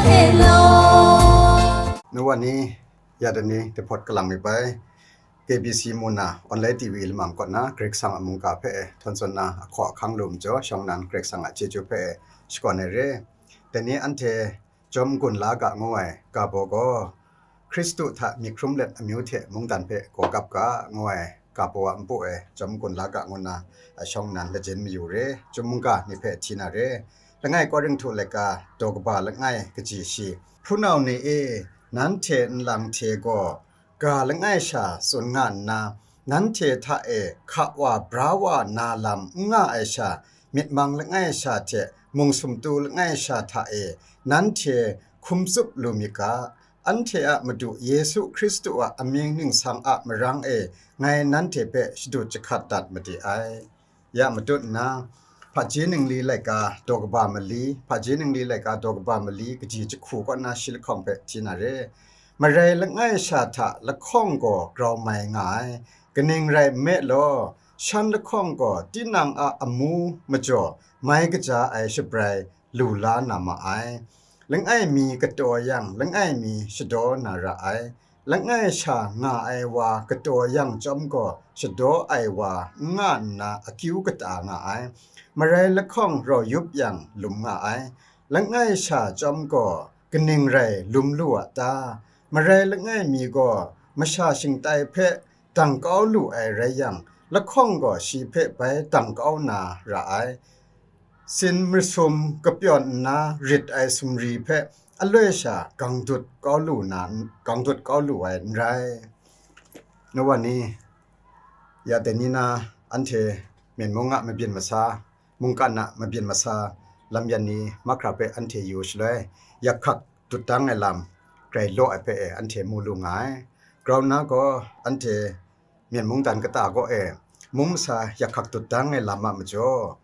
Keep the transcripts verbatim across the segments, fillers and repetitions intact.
Hello. Nawani, ya dani depot kalang mi bai, K B C muna online T V lamang kaw na Karai Kasang a mungga hpe e, htawn tsun na ahkaw ahkang lu majaw, shawng nnan Karai Kasang a chyeju hpe e, shakawn ai re. Dai ni anhte Chyawm Gun La Ga ngu ai ga baw gaw, Hkristu hta myit hkrum let amyu hte mungdan hpe gaw gap ga ngu ai ga baw a npu e, Chyawm Gun La Ga ngu na, a shawng nnan lajin mayu re, Chyum mungga ni hpe hti na re. Langai Korinhtu laika daw kaba langai kaji shi, hpunau ni e, nanhte nlang hte gaw ga langai sha tsun nga nna, nanhte hta e hka wa bra wa na lam n nga ai sha, myit mang langai sha hte mung sumtu langai sha hta e nanhte hkum tsup lu myit ga, anhte a Madu Yesu Hkristu a amying ningsang a marang e ngai nanhte hpe shadut jahkat dat made ai. Ya matut nna, hpaji ningli laika daw kaba mali, hpaji ningli laika daw kaba mali kaji jahku kaw na shi lahkawng hpe hti na re. Marai langai sha hta lahkawng gaw grau mai nga ai, kaning rai nme law, shan lahkawng gaw tinang a amu majaw mai kaja ai shabrai lu la na ma ai. Langai mi kataw yang, langai mi shadaw na ra ai. Langai sha nga ai wa kataw yang chyawm gaw, shadaw ai wa n nga nna akyu kata nga ai. Marai lahkawng rau yup yang lum nga ai. Langai sha chyawm gaw, kaning rai lum lu a ta? Marai langai mi gaw masha shingtai hpe dang kau lu ai rai yang, lahkawng gaw shi hpe bai dang kau na ra ai. Sin masum kapyawn nna rit ai sumri hpe aloi sha gang dut kau lu na, gang dut kau lu ai n rai. Nawani, ya dai ni na anhte Myen mung a mabyin masa, mungkan a mabyin masa lam yan ni mahkra hpe anhte yu shaloi, yak hkak dut dang ai lam grai law ai hpe e anhte mu lu nga ai. Grau nna gaw, anhte Myen mungdan kata kaw e mung masa yak hkak dut dang ai lam a majaw,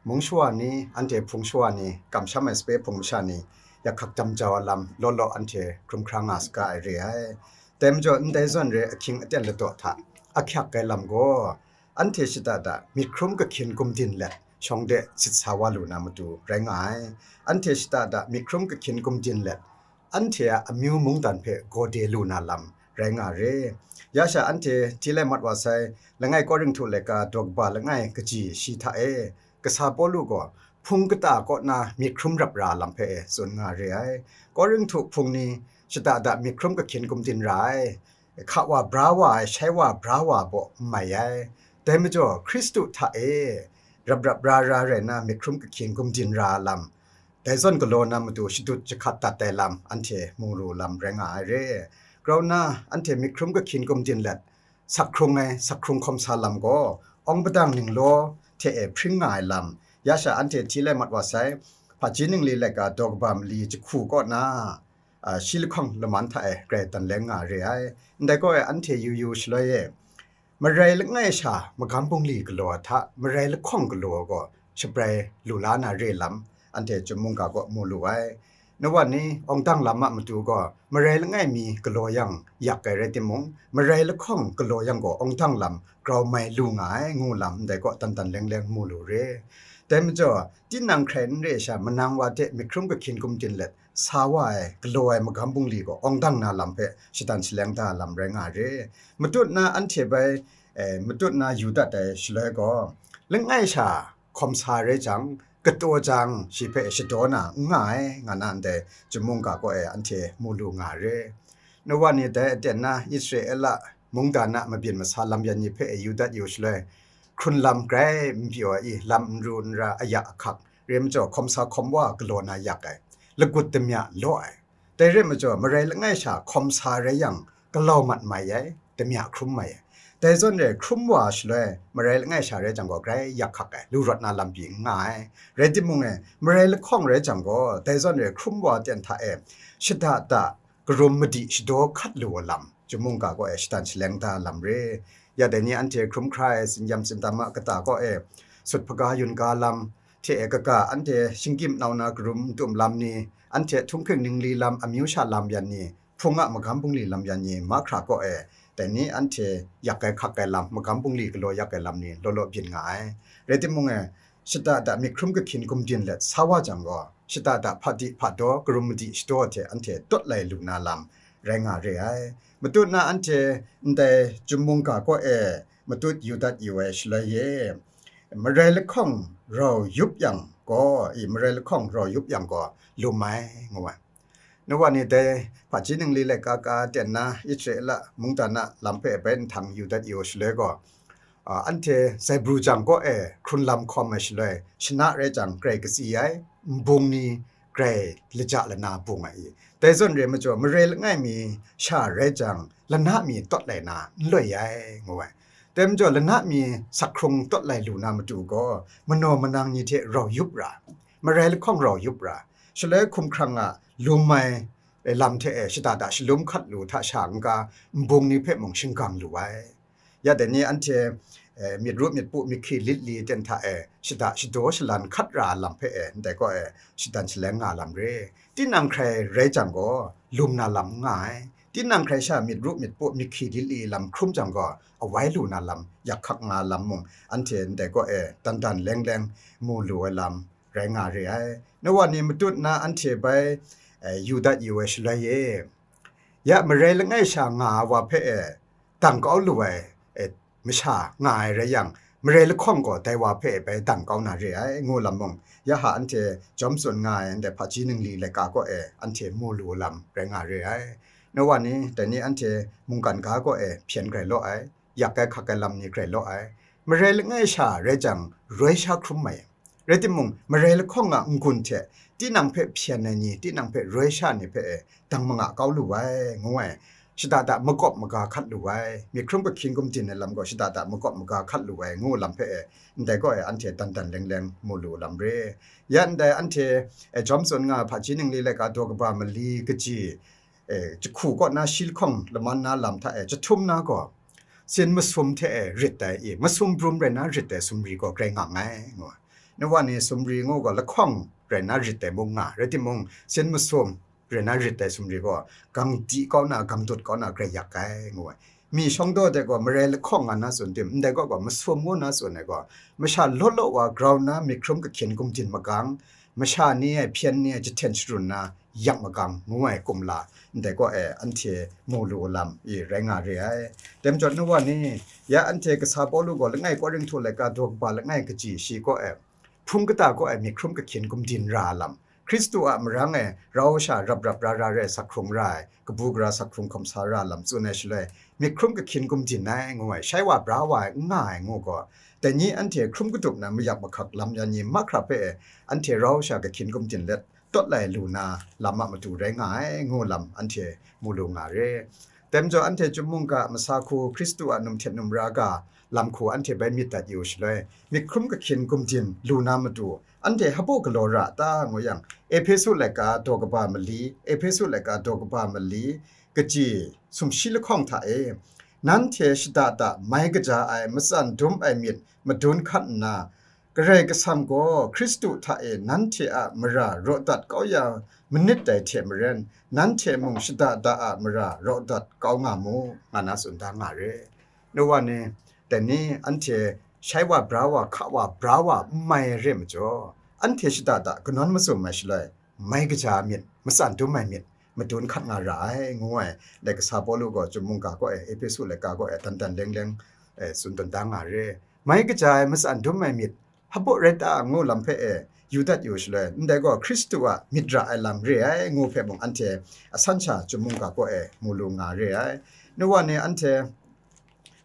mung shawa ni, anhte hpung shawa ni, kamsham ai sape hpung masha ni, yak hkak jam jau ai lam law law anhte hkrum hkra nga saga ai re ai. Dai majaw, ndai zawn re ahkying aten ladaw hta ahkyak ai lam gaw, anhte shada da myit hkrum kahkyin gumdin let shawng de sit sa wa lu na matu rai nga ai. Anhte shada da myit hkrum kahkyin gumdin let, anhte a amyu mungdan hpe gaw de lu na lam rai nga re. Ya sha anhte hti lai mat wa sai, langai Korinhtu laika daw kaba langai kaji shi hta e, kasa Pawlu gaw hpung kata kaw na myit hkrum rap ra lam hpe e tsun nga re ai. Korinhtu hpung ni shada da myit hkrum kahkyin gumdin ra ai, hka wa bra wa ai, shai wa bra wa baw n mai ai. Dai majaw, Hkristu hta e rap rap ra ra rai na myit hkrum kahkyin gumdin ra ai lam, dai zawn galaw na matu shadut jahkat dat ai lam anhte mu lu lam rai nga ai re. Grau nna, anhte myit hkrum kahkyin gumdin let, sak hkrung ai, sak hkrung hkawm sa lam gaw, awng padang ninglaw hte e hpring nga ai lam, ya sha anhte hti lai mat wa sai, hpaji ningli laika daw kaba mali jahku kaw na, a, shi lahkawng laman hta e grai dan leng nga re ai. Ndai gaw e anhte yu yu shaloi e, marai langai sha magam bungli galaw ai hta, marai lahkawng galaw ai gaw shabrai lu la na re lam, anhte Chyum mungga kaw mu lu ai. Nawan ni awng dang lam a matu gaw, marai langai mi galaw yang yak ai rai timung, marai lahkawng galaw yang gaw awng dang lam grau mai lu nga ai, ngu lam ndai kaw dan dan leng leng mu lu re. Dai majaw, tinang hkrai n re ai sha, manang wa de myit hkrum kahkyin gumdin let, sa wa ai, galaw ai magam bungli gaw awng dang na lam hpe shadan shaleng da lam rai nga re. Matut na anhte bai, eh, matut na yu dat ai shaloi gaw, langai sha hkawm sa rai jang, kataw jang, shi hpe shadaw na n nga ai, nga na ndai Chyum mungga kaw e anhte mu lu nga re. Nawan ni dai aten na Israela mungdan a mabyin masa lam yan ni hpe e yu dat yu shaloi, hkrun lam grai n pyaw ai, lam n ru n ra, aya ahkak, re majaw hkawm sa hkawm wa galaw na yak ai, lagut damya law ai. Dai re majaw, marai langai sha hkawm sa rai yang, galau mat mai ai, damya hkrum mai ai. Dai zawn re hkrum wa shaloi, marai langai sha rai jang gaw, grai yak hkak ai, lu rawt na lam pyi n nga ai. Rai timung e, marai lahkawng rai jang gaw, dai zawn re hkrum wa ten hta e, shada da, karum madi shadaw hkat lu ai lam, Chyum mungga kaw e shadan shaleng da lam re. Ya dai ni anhte hkrum hkra ai tsin-yam tsindam a kata kaw e, sut hpaga yun ga lam, hte e kaga anhte shinggyim nau na karum n tum lam ni, anhte htunghking ningli lam amyu sha lam yan ni, hpung a magam bungli lam yan ni, mahkra kaw e, dai ni anhte yak ai hkak ai lam, magam bungli galaw yak ai lam ni, law law byin nga ai. Rai timung e, shada da myit hkrum kahkyin gumdin let sa wa jang gaw, shada da hpadi hpadaw, karum madi shadaw hte anhte tawt lai lu na lam rai nga re ai. Matut na anhte ndai chyum mungga kaw e matut yu dat yu ai shaloi e, marai lahkawng rau yup yang gaw, i, marai lahkawng rau yup yang gaw, lum ai, ngu ai. Nawa ni dai hpaji ningli laika ka ten na Israela mungdan a lam hpe bai nhtang yu dat yu ai shaloi gaw, a, anhte Zaibru jang kaw e hkrun lam hkawm ai shaloi, shana rai jang, grai katsi ai, nbung ni grai laja lana bung ai i. Dai zawn re majaw, marai langai mi sha rai jang, lana mi tawt lai na n loi ai, ngu ai. Dai majaw, lana mi sakhkrung tawt lai lu na matu gaw, manaw manang ni hte rau yup ra, marai lahkawng rau yup ra, shaloi hkumhkrang a lum ai lam hte e shada da shalum hkat lu hta sha n-ga, nbung ni hpe mung shinggang lu ai. Ya dai ni anhte, eh, myit ru myit pu myit hkri lit li ten hta e shada shadaw shalan hkat ra ai lam hpe e, ndai kaw e shadan shaleng nga lam re. Tinang hkrai rai jang gaw, lum na lam n nga ai. Tinang hkrai sha myit ru myit pu myit hkri lit li lam hkrum jang gaw, awai lu na lam, yak hkak nga lam mung, anhte ndai kaw e dan dan leng leng mu lu ai lam rai nga re ai. Nawa ni matut na anhte bai, eh, yu dat yu ai shaloi e, ya marai langai sha nga ai wa hpe e dang kau lu ai, eh, masha nga ai rai yang, marai lahkawng gaw dai wa hpe e bai dang kau na re ai, ngu lam mung, ya ha anhte jawm tsun nga ai ndai hpaji ningli laika kaw e anhte mu lu lam rai nga re ai. Nawa ni, dai ni anhte mungkan ga kaw e hpyen grai law ai, yak ai hkak ai lam ni grai law ai. Marai langai sha rai jang, roi sha hkrum mai. Rai timung, marai lahkawng a n-gun hte tinang hpe hpyen ai ni, tinang hpe roi sha ni hpe e dang manga kau lu ai, ngu ai. Shada da makawp maga hkat lu ai, myit hkrum kahkyin gumdin ai lam gaw shada da makawp maga hkat lu ai, ngu lam hpe e, ndai gaw e anhte dan dan leng leng mu lu lam re. Ya ndai anhte, e, jawm tsun nga ai hpaji ningli laika daw kaba mali kaji, e, jahku kaw na shi lahkawng laman na lam hta e jahtum na gaw, sin masum hte e rit ai i, masum brum rai na rit ai sumri gaw grai nga nngai, ngu ai. Nawa ni sumri ngu gaw lahkawng rai na rit ai mung nga, rai timung, sin masum rai na rit ai sumri gaw, gang di kau na, gang dut kau na grai yak ai, ngu ai. Mi shawng daw de gaw, marai lahkawng nga na tsun tim, ndai gaw gaw, masum ngu na tsun ai gaw, masha law law wa grau na myit hkrum kahkyin gumdin magang, masha ni e hpyen ni e jahten sharun na, yak magang ngu ai kumla, ndai kaw e anhte mu lu lam i rai nga re ai. Dai majaw, nawa ni, ya anhte kasa Pawlu gaw langai Korinhtu laika daw kaba langai kaji shi kaw e, hpung kata kaw e myit hkrum kahkyin gumdin ra ai lam, Hkristu a marang e rau sha rap rap ra ra re ai sakhkrung ra ai, kabu gara sakhkrung hkawm sa ra ai lam tsun ai shaloi, myit hkrum kahkyin gumdin ai ngu ai, shai wa bra wa ai n nga ai ngu gaw, dai ni anhte hkrum katup na mayak mahkak lam yan ni mahkra hpe e, anhte rau sha kahkyin gumdin let, tawt lai lu na lam a matu rai nga ai, ngu lam anhte mu lu nga re. Dai majaw, anhte chyum mungga masa hku Hkristu a num htet num ra ga lam hku anhte bai myit dat yu shaloi, myit hkrum kahkyin gumdin lu na matu, anhte hpaw galaw ra ta, ngu yang, Ehpesu laika daw kaba mali, Ehpesu laika daw kaba mali, kaji sumshi lahkawng hta e, nanhte shada da mai kaja ai matsan dum ai myit madun hkat nna, Karai Kasang gaw Hkristu hta e nanhte a mara raw dat kau ya manit dai hte maren, nanhte mung shada da a mara raw dat kau nga mu, nga na tsun da nga re. Nawa ni, dai ni anhte shai wa bra wa, hka wa bra wa n mai re majaw, anhte shada da kanawn mazum ai shaloi, mai kaja ai myit, matsan dum ai myit, madun hkat nga ra ai, ngu ai, dai kasa Pawlu gaw chyum mungga kaw e, Ehpesu laika kaw e, dan dan leng leng, e, tsun dan da nga re. Mai kaja ai matsan dum ai myit, hpaw rai ta ngu lam hpe e, yu dat yu shaloi, ndai gaw Hkristu a myit ra ai lam re ai, ngu hpe mung anhte asan sha chyum mungga kaw e, mu lu nga re ai. Nawa ni anhte,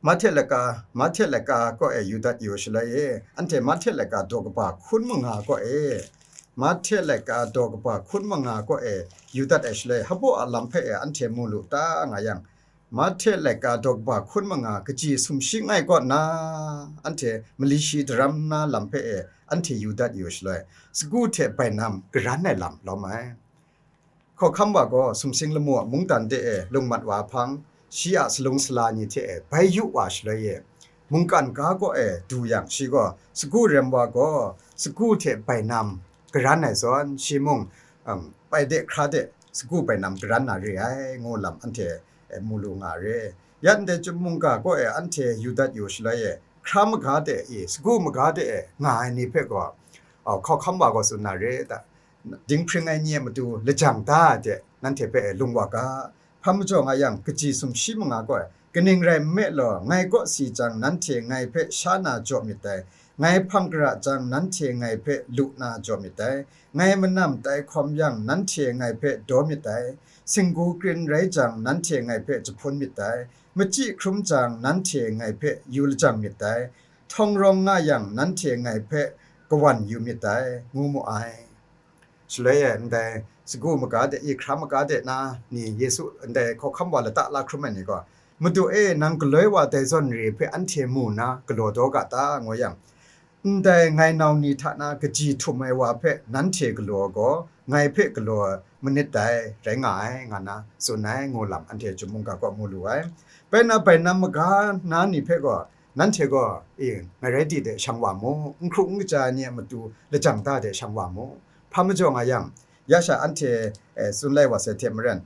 Mahte laika, Mahte laika kaw e yu dat yu shaloi e, anhte Mahte laika daw kaba hkun manga kaw e, Mahte laika daw kaba hkun manga kaw e yu dat ai shaloi, hpaw a lam hpe e anhte mu lu ta nga yang, Mahte laika daw kaba hkun manga kaji sumshi langai kaw na, anhte mali shi daram na lam hpe e anhte yu dat yu shaloi, sagu hte bainam garan ai lam lawm ai. Hkawhkam wa gaw sumsing lamu a mungdan de e lung mat wa hpang, shi a salung sala ni hte e bai yu wa shaloi e, mungkan ga kaw e du yang, shi gaw sagu rem wa gaw sagu hte bainam garan ai zawn, shi mung, um, bai de hkra de sagu bainam garan na re ai, ngu lam anhte, eh, mu lu nga re. Ya ndai chyum mungga kaw e anhte yu dat yu shaloi e, hkra maga de i, sagu maga de e nga ai ni hpe gaw, oh, hkawhkam wa gaw tsun na re ta? dinghpring ai ni a matu lajang da ai de, nanhte hpe lung wa ga. Hpa majaw nga yang, kaji sumshi manga gaw, kaning rai nme law, ngai kaw si jang, nanhte ngai hpe sha na jaw myit dai. Ngai hpang kara jang, nanhte ngai hpe lu na jaw myit dai. Ngai manam tai hkawm yang, nanhte ngai hpe daw myit dai. Singgu krin rai jang, nanhte ngai hpe jahpun myit dai. Machyi hkrum jang, nanhte ngai hpe yu lajang myit dai. Htawng rawng nga yang, nanhte ngai hpe kawan yu myit dai, ngu mu ai. Shaloi e ndai sagu maga de, i hkra maga de na ni Yesu ndai hkawhkam wa lata la hkrum ai ni gaw, "Madu e, nang galoi wa dai zawn re hpe anhte mu nna galaw daw ga ta?" ngu yang, "Ndai ngai nau ni hta na kaji htum ai wa hpe nanhte galaw gaw, ngai hpe galaw manit dai, rai nga ai," nga na tsun ai, ngu lam anhte chyum mungga kaw mu lu ai. Bai na, bai nam maga na ni hpe gaw, "Nanhte gaw, e, ngai rai di de shang wa mu, n hkru n kaja ai ni a matu lajang da de shang wa mu. Hpa majaw nga yang, ya sha anhte, e, tsun lai wa sai hte maren,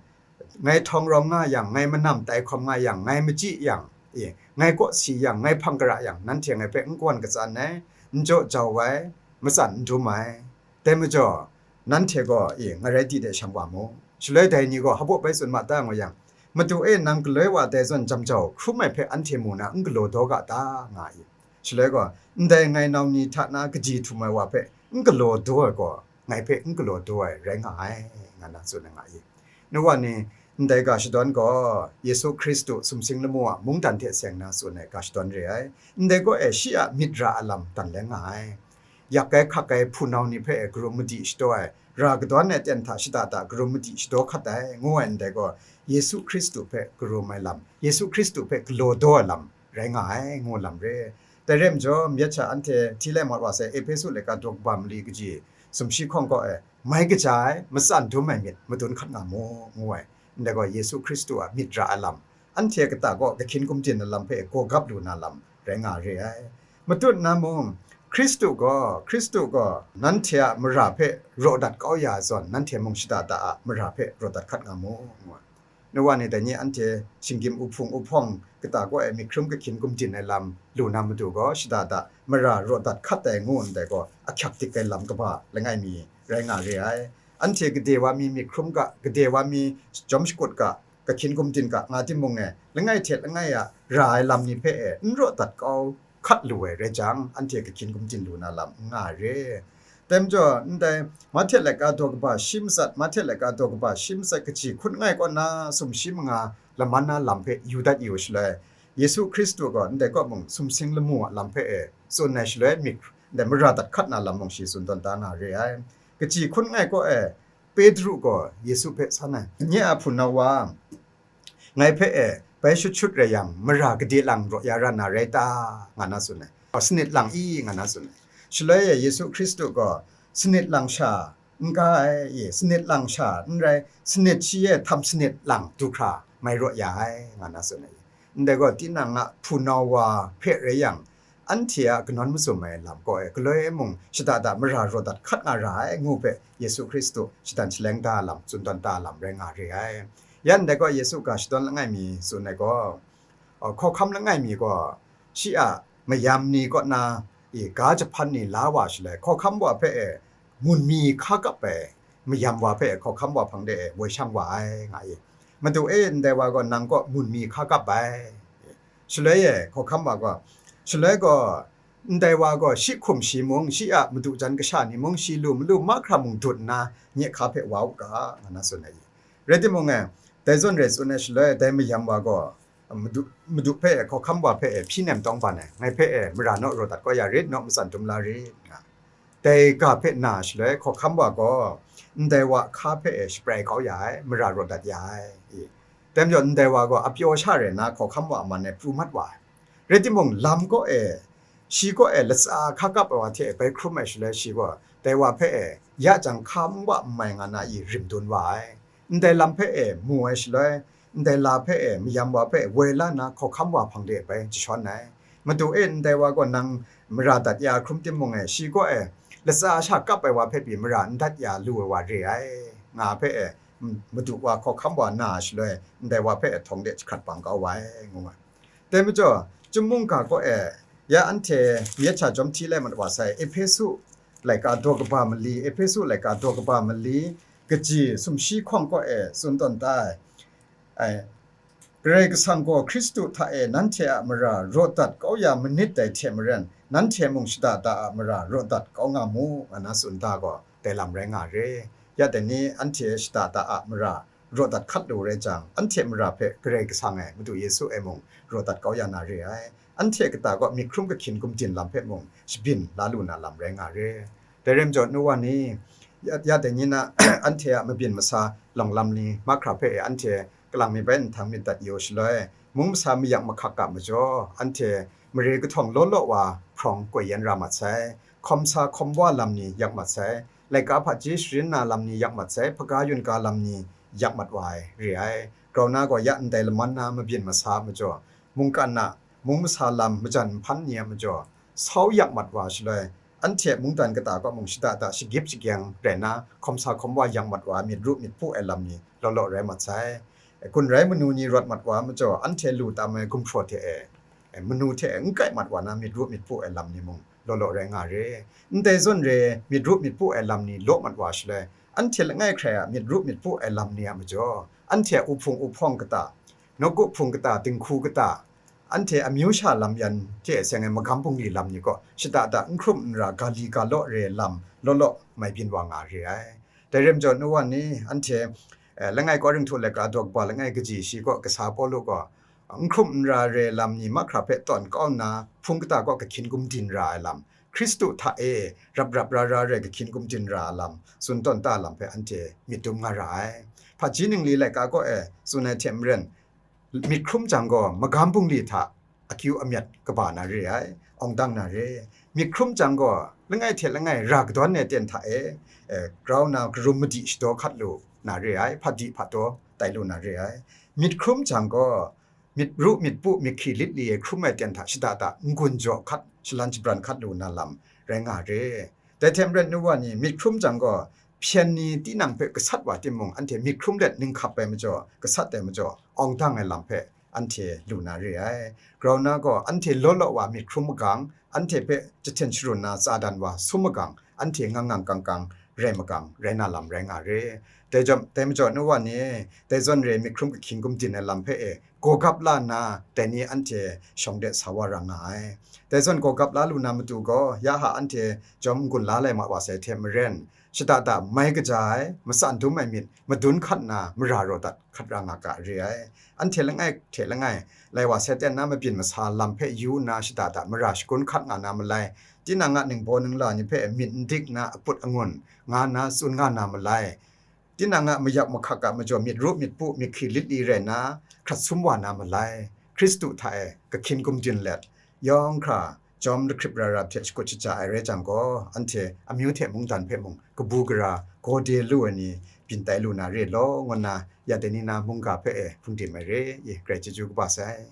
ngai htawng rawng nga yang, ngai manam tai hkawm nga yang, ngai machyi yang, e, ngai kaw si yang, ngai hpang kara yang, nanhte ngai hpe n kawan katsan ai, n jaw jau ai, matsan n dum ai. Dai majaw, nanhte gaw, e, ngai rai di de shang wa mu." Shaloi dai ni gaw hpabaw bai tsun ma ta ngu yang, "Madu e, nang galoi wa dai zawn jam jau hkrum ai hpe anhte mu na n galaw daw ga ta?" nga i. Shaloi gaw, "Ndai ngai nau ni hta na kaji htum ai wa hpe n galaw daw ai gaw, ngai hpe n galaw daw ai rai nga ai," nga na tsun ai nga i. Nu wa ni, ndai ga shadawn gaw Yesu Hkristu sumsing lamu a mungdan hte seng na tsun ai ga shadawn re ai. Ndai gaw e shi a myit ra a lam dan leng nga ai. Yak ai hkak ai hpunau ni hpe e karum madi shadaw ai, ra kadawn ai aten hta shada da karum madi shadaw hkat ai, ngu ai ndai gaw, Yesu Hkristu hpe karum ai lam, Yesu Hkristu hpe galaw daw ai lam rai nga ai, ngu lam re. Dai re majaw, myit sha anhte hti lai mat wa sai, Ehpesu laika daw kaba mali kaji sumshi hkawng kaw e, "Mai kaja ai, matsan dum ai myit madun hkat nga mu," ngu ai. Ndai gaw, Yesu Hkristu a myit ra ai lam, anhte kata kaw kahkyin gumdin ai lam hpe gaw gap lu na lam rai nga re ai. Matut na mung, Hkristu gaw, Hkristu gaw nanhte a mara hpe raw dat kau ya ai zawn, nanhte mung shada da a mara hpe raw dat hkat nga mu, ngu ai. Nu wa ni, dai ni anhte shinggyim uhpung uhpawng kata kaw e myit hkrum kahkyin gumdin ai lam lu na matu gaw, shada da mara raw dat hkat ai ngu ndai gaw, ahkyak dik ai lam kaba langai mi rai nga re ai. Anhte gade wa mi myit hkrum ga, gade wa mi jawm shakut ga, kahkyin gumdin ga nga timung e, langai hte langai a ra ai lam ni hpe e n raw dat kau hkat lu ai rai jang, anhte kahkyin gumdin lu na lam n nga ai re. Dai majaw, ndai Mahte laika daw kaba shi matsat, Mahte laika daw kaba shi matsat kaji hkun langai kaw na sumshi manga laman na lam hpe yu dat yu shaloi, Yesu Hkristu gaw ndai kaw mung sumsing lamu a lam hpe e tsun ai shaloi, myit ndai mara dat hkat na lam mung shi tsun tawn da nga re ai. Kaji hkun langai kaw e, Petru gaw Yesu hpe san ai, "Nye a hpunau wa, ngai hpe e bai shut shut rai yang, mara gade lang raw ya ra na rai ta?" nga na tsun ai. "Sanit lang i," nga na tsun ai. Shaloi e Yesu Hkristu gaw, "Sanit lang sha n ga ai, e, sanit lang sha n rai, sanit shi e htam sanit lang du hkra mai raw ya ai," nga na tsun ai. Ndai gaw, tinang a hpunau wa hpe rai yang, anhte a kanawn mazum ai lam kaw e, galoi e mung shada da mara raw dat hkat nga ra ai, ngu hpe Yesu Hkristu shadan shaleng da lam, tsun tawn da lam rai nga re ai. Yan dai gaw, Yesu ga shadawn langai mi tsun ai gaw, uh, hkawhkam langai mi gaw, shi a mayam ni kaw na, i, ga jahpan ni la wa shaloi, hkawhkam wa hpe e, mun mi hka kap ai mayam wa hpe hkawhkam wa hpang de e woi shang wa ai, nga i. "Madu e, ndai wa gaw nang kaw mun mi hka kap ai." Shaloi e hkawhkam wa gaw, "Shaloi gaw, ndai wa gaw shi hkum shi mung, shi a madu jan kasha ni mung, shi lu malu mahkra mung dut nna, nye hka hpe wa u ga," nga na tsun ai. Rai timung e, dai zawn rai tsun ai shaloi, dai mayam wa gaw, Madu, Madu hpe e, hkawhkam wa hpe e, hpyi nem tawng ban ai, ngai hpe e, mara naw raw dat kau ya rit, naw matsan dum la rit, nga. Dai ga hpe na shaloi, hkawhkam wa gaw ndai wa hka hpe e, shaprai kau ya ai, mara raw dat ya ai. I, dai majaw, ndai wa gaw apyaw sha rai nna, hkawhkam wa a man e pru mat wa ai. Rai timung, lam kaw e, shi kaw e latsa hka kap ai wa hte bai hkrum ai shaloi, shi gaw dai wa hpe e, ya jang hka n wa n mai nga na i rim dun wa ai. Ndai lam hpe e mu ai shaloi, ndai la hpe e mayam wa hpe woi la nna hkawhkam wa hpang de bai jashawn ai. "Madu e, ndai wa gaw nang mara dat ya hkrum timung e, shi kaw e latsa sha kap ai wa hpe pyi mara n dat ya lu ai wa re ai," nga hpe e, Madu wa hkawhkam wa na shaloi, ndai wa hpe e htawng de jahkrat bang kau wa ai, ngu ai. Dai majaw, Chyum mungga kaw e ya anhte myit sha jawm hti lai mat wa sai, Ehpesu laika daw kaba mali, Ehpesu laika daw kaba mali, kaji sumshi hkawng kaw e tsun tawn da ai. Ai, Karai Kasang gaw Hkristu hta e nanhte a mara raw dat kau ya manit dai hte maren, nanhte mung shada da a mara raw dat kau nga mu, nga na tsun da gaw, dai lam rai nga re. Ya dai ni anhte shada da a mara raw dat hkat lu rai jang, anhte mara hpe Karai Kasang e, Madu Yesu e mung raw dat kau ya na re ai. Anhte kata gaw myit hkrum kahkyin gumdin lam hpe mung shabyin la lu na lam rai nga re. Dai rai majaw, nu wa ni, ya, ya dai ni na, anhte a mabyin masa lawng lam ni mahkra hpe e anhte kalang mi bai nhtang myit dat yu shaloi, mung masa mayak mahkak a majaw, anhte mare kahtawng law law wa hprawng koi yan ra mat sai, hkawm sa hkawm wa lam ni yak mat sai, laika hpaji sharin na lam ni yak mat sai, hpaga yun ga lam ni yak mat wa ai re ai. Grau na gaw ya ndai laman na mabyin masa majaw, mungkan a mung masa lam majan nhpan ni a majaw, sau yak mat wa shaloi, anhte mungdan kata kaw mung shada da shagyip shagyang rai na, hkawm sa hkawm wa yak mat wa myit ru myit pu ai lam ni law law rai mat sai. Gun rai manu ni rawt mat wa majaw, anhte lu tam ai gumhpraw hte e, e, manu hte e n kai mat wa na myit ru myit pu ai lam ni mung law law rai nga re. Ndai zawn re myit ru myit pu ai lam ni law mat wa shaloi, anhte langai hkrai a myit ru myit pu ai lam ni a majaw, anhte a uhpung uhpawng kata, nawku hpung kata, dinghku kata, anhte amyu sha lam yan hte seng ai magam bungli lam ni kaw shada da n hkrum n ra, ga li ga law re lam law law mai byin wa nga re ai. Dai rai majaw, nu wa ni, anhte, eh, langai Korinhtu laika daw kaba langai kaji shi kaw kasa Pawlu gaw, n hkrum n ra re lam ni mahkra hpe tawn kau nna, hpung kata kaw kahkyin gumdin ra ai lam, Hkristu hta e rap rap ra ra re kahkyin gumdin ra ai lam, tsun tawn ta lam hpe anhte myit dum nga ra ai. Hpaji ningli laika kaw e tsun ai hte maren, myit hkrum jang gaw magam bungli hta akyu amyat kaba na re ai, awng dang na re. Myit hkrum jang gaw langai hte langai ra kadawn ai ten hta e, eh, grau na karum madi shadaw hkat lu na re ai, hpat di hpat daw tai lu na re ai. Myit hkrum jang gaw myit ru myit pu myit hkri lit li e hkrum ai ten hta shada da n-gun jaw hkat, shalan shabran hkat lu na lam rai nga re. Dai hte maren nu wa ni, myit hkrum jang gaw, hpyen ni tinang hpe gasat wa timung, anhte myit hkrum let ninghkap ai majaw, gasat ai majaw, awng dang ai lam hpe anhte lu na re ai. Grau na gaw, anhte law law wa myit hkrum magang, anhte hpe jahten sharun na tsadan wa sum magang, anhte ngang ngang kang kang rai magang, rai na lam rai nga re. Dai jawm, dai majaw nu wa ni, dai zawn re myit hkrum kahkyin gumdin ai lam hpe e, gawgap la nna, dai ni anhte shawng de sa wa ra nga ai. Dai zawn gawgap la lu na matu gaw, ya ha anhte jawm n-gun la lai ma wa sai hte maren, shada da mai kaja ai, matsan dum ai myit madun hkat nna mara raw dat hkat ra nga ga re ai. Anhte langai hte langai, lai wa sai ten na mabyin masa lam hpe yu nna shada da mara shagun hkat nga na malai, tinang a ningbaw ningla ni hpe myit n dik nna aput angun nga nna tsun nga na malai, tinang a mayak mahkak a majaw myit ru myit pu myit hkri lit li rai nna, hkrat sum wa na malai, Hkristu hta e kahkyin gumdin let, yawng hkra jawm lahkrip ra ra hte shakut shaja ai rai jang gaw, anhte amyu hte mungdan hpe mung kabu gara gawde lu ai ni byin tai lu na re law, ngu nna ya dai ni na mungga hpe e hpungdim ai re i, Karai chyeju kaba sai.